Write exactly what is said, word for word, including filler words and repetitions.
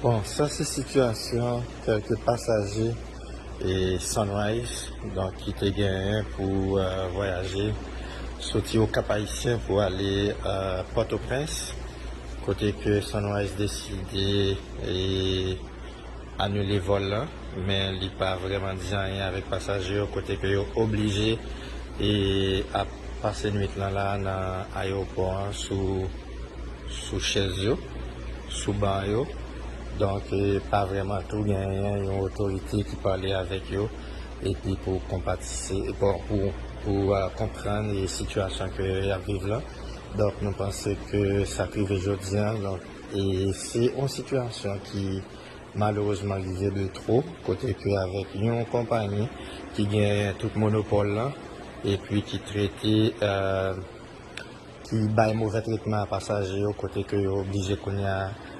Bon, sa se sitiyasyon kèlke pasaje e Sunrise, donk, ki te genyen pou, euh, vwayaje soti o Kap Ayisyen pou ale, euh, Pòtoprens, kote ke Sunrise deside e anile vòl lan, men li pa vrèman di anyen avèk pasaje yo, kote ke yo oblije e ap pase nwit lan la nan ayewopò an sou, sou chèz yo, sou ban yo. Donk, e pa vrèman tou genyen yon otorite ki pale avèk yo, epi pou konpatise, bon, pou, pou, euh, konprann e sitiyasyon ke y ap viv lan. Donk, nou panse ke sa k rive jodi an, donk, e se yon sitiyasyon ki malerezman rive de tro, kote ke avèk yon konpayi ki gen tout monopòl lan, epi ki trete, euh, ki bay movè tretman a pasaje yo, kote ke yo oblije kounye a